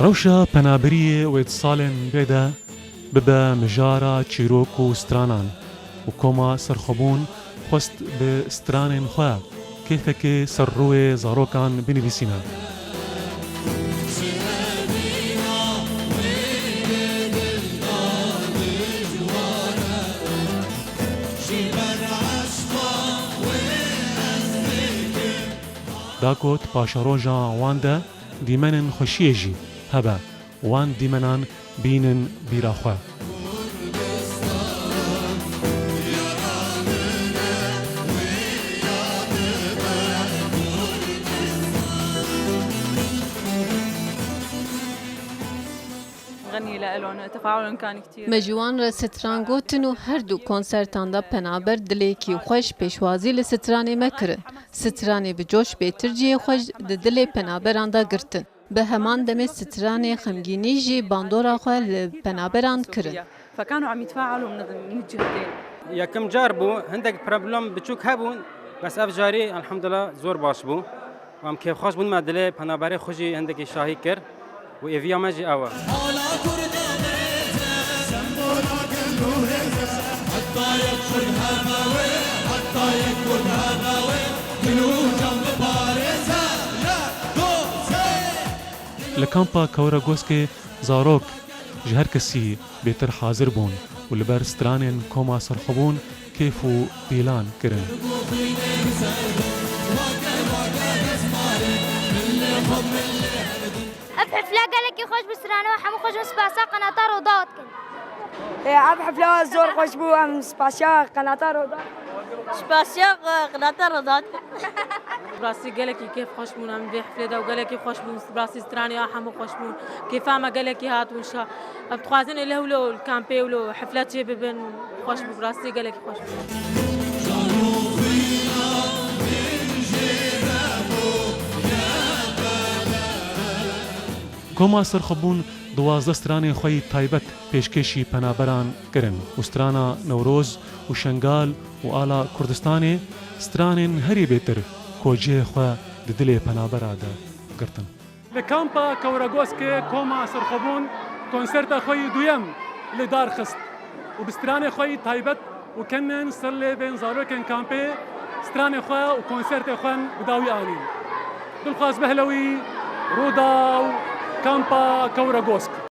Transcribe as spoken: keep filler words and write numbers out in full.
Rewşa penaberiyê wê di salên bê de bibe mijara çîrok û stranan û Koma Serxwebûn xwest bi stranên xwe kêfekê ser rûyê zarokan binivîsîne. Da ku di paşeroja wan de dîmenên xweşiyê jî hebe, wan dîmenan bînin bîra xwe. غني لإلهم، تفاعلهم كان كتير. Me ji wan re stran gotin û her du konsertan de penaber dilekî xweş pêşwazî li stranê me kirin. Stranê bi coş bêtir cihê xwe di dilê penaberan de girtin. Bi heman demê stranê xemgînî jî bandora xwe li penaberan kirin. فكانوا عم يتفاعلوا من، من الجهتين. Yekem car bû, hindek problem biçûk hebûn, bes ev carî elhamdulillah zor baş bû. Em kêfxweş bûn, me dilê penaberê xwe jî hindekî şahî kir û êviya me jî ew e. Li kampa Kewregoskê zarok ji her kesî bêtir hazir bûn û li ber stranên Koma Serxwebûn kêf û pîlan kirin. Ev hefle gelekî xweş bû, strana we hemû xweş bûn, spasiya qenata Roda dikin. Ê, ev hefle zor xweş bû, em spasiya qenata Roda. Spasiya qenata Roda dikin. Bi rastî gelekî kêf xweş bûn, em vê heflê de û gelekî xweş bûn, bi rastî stranê ya hemû xweş bûn. Kêfa me gelekî hat û şa. Em dixwazin ê li hewlo li kampê wilo hefle çê bibin. Xweş bû, bi rastî gelekî xweş bû. Koma Serxwebûn duwazdeh stranên xwe yî taybet pêşkêşî penaberan kirin û strana Newroz û Şengal û Ala Kurdistanê stranên herî bêtir ku cihê xwe di dilê penabera de girtin. Li kampa Kewregoskê Koma Serxwebûn konserta xwe yî duyem li dar xist û bi stranê xwe yî taybet û kenên ser lêvên zarokên kampê stranê xwe û konsertê xwe bi dawî anîn. Dilxwaz Behlewî, Rûdaw, kampa Kewregosk.